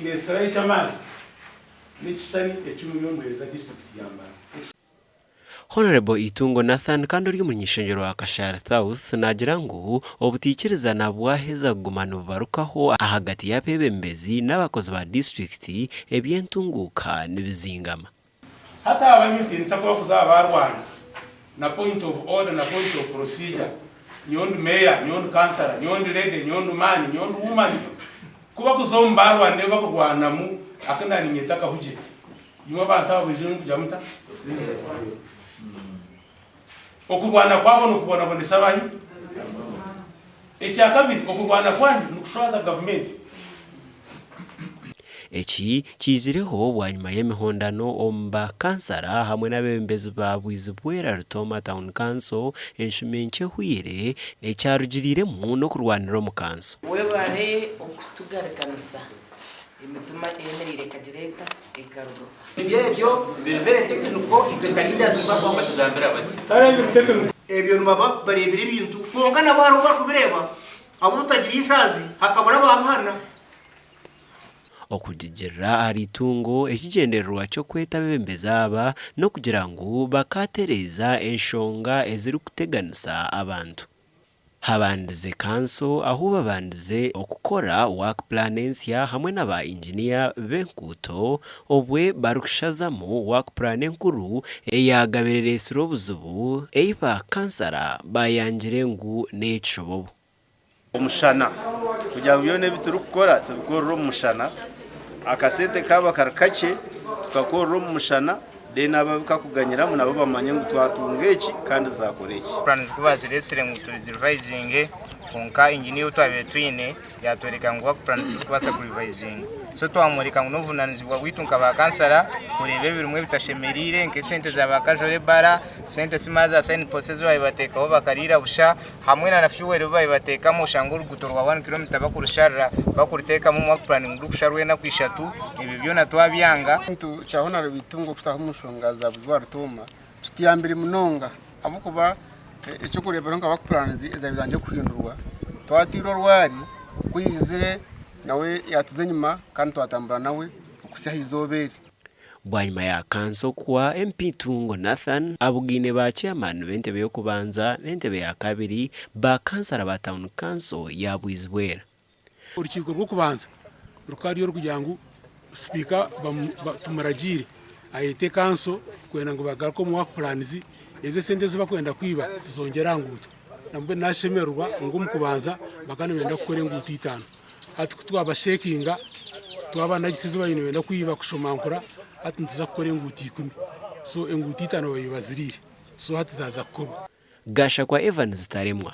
Ekindetsirayo eky'amaani n'ekishushani eki muriyo nimuheereza disiturikiti ya Mbarara. Honourable Itungo Nathan kandi ori omuny'ishengyero wa Kashari South naagira ngu obutaikirizana bwaheza kuguma nibubarukaho ahagati y'abeebembezi n'abakozi ba disiturikiti, eby'entunguuka nibizingama. Hati aba ab'ebitiinisa ku barikuza aha baarwana na point of order na point of procedure, nyowe ndi meeya, nyowe ndi kansara, nyowe ndi lady, nyowe ndi man, nyowe ndi woman, ku barikuza omu baarwana ebi bakurwanamu aku naaniinyeta akahugye. Imwe abantu aba burijo nimukugya muta? Okurwana kwabo nikubonabonesa abahi? Ekyakabiri, okurwana kwanyu nikushwaza gavumenti. Eki kiizireho bwanyima y'emihondano omu ba kansara hamwe n'abeebembezi ba Bwizibwera Rutooma Town Council enshumi enkye ehweire, ekyarugiriiremu n'okurwanira omu kanso. Webare okutugarukanisa. Emitima eyemereire ekagira eta? Ekarugaho. Ebyo ebyo biri very technical itwe nka leaders nibakuba nibatugambira bati. Ebyo nibaba bareebire ebintu kwonka nabo hariho obu barikubireeba ahabw'obutagira eishazi hakabura abaabihana. Okugigirira ahari itungo ekigyendererwa ky'okweta abeebembezi aba n'okugira ngu bakaatereeza enshonga ezirikuteganisa abantu. Habandize kanso ahu babandize okukora work plan ensya hamwe na ba inginiya b'enkuuto obwe barikushazamu work plan enkuru eyagabaire eretsire obuzibu ei ba kansara bayangire ngu n'eyekishobobo. Omushana kugira ngu byona ebi turikukora tubikorere omu mushana, akasente kaaba kari kakye tukakorera omu mushana then abo abu kakuganyiramu nabo bamanye ngu twatunga eki kandi zaakora eki. Plans ku baaziretsire ngu tuzirevisinge kwonka engineer ou twabaire twine yaatworeka ngu work plans tizikubaasa kurivayizinga so twamworeka ngu n'obuvunaanizibwa bwaitu nka ba kansara kureeba ebirimu ebitashemereire nk'esente za ba casual labour, sente simanya za sign post ezi baabaire bateekaho bakariira busha hamwe na fuel ei baabaire bateekamu oshanga oruguuto rwa one kilometer bakurusharira bakuruteekamu omu work plan ngu rurikusharwa enaku ishatu ebyo byona twabyanga. Ekintu kya Honarebo Itungo kutaho omu nshonga za Buzibwa Rutooma kituyambire munonga ahabw'okuba eky'okureeberaho nka work plans ezabaire zangire kuhindurwa twatiire orwari ku yaizire nawe yatuza enyima kandi twatambura nawe okuhitsya aha izooba eri. Bwanyima ya kanso kuha MP Itungo Nathan abugaine ba chairman b'entebe y'okubanza n'entebe ya kabiri ba kansara ba tauni kanso ya Bwizibwera. Orukiiko rw'okubanza rukaba ruri orukugira ngu sipiika tumuragiire ayete kanso kwenda ngu bagaruke omu work plans ezo esente ezi barikwenda kwiba tuzongyere aha nguuto. Nambwenu nashemererwa ngu omu kubanza bakaba nibenda kukora enguuto itaano hati ku twabashekinga twabanagisa ezi baabaire nibenda kwiba kushomankura hati nituza kukora enguuto ikumi so enguuto itaano babaire baziriire so hati zaaza kukorwa. Gashakwa Evans Taremwa.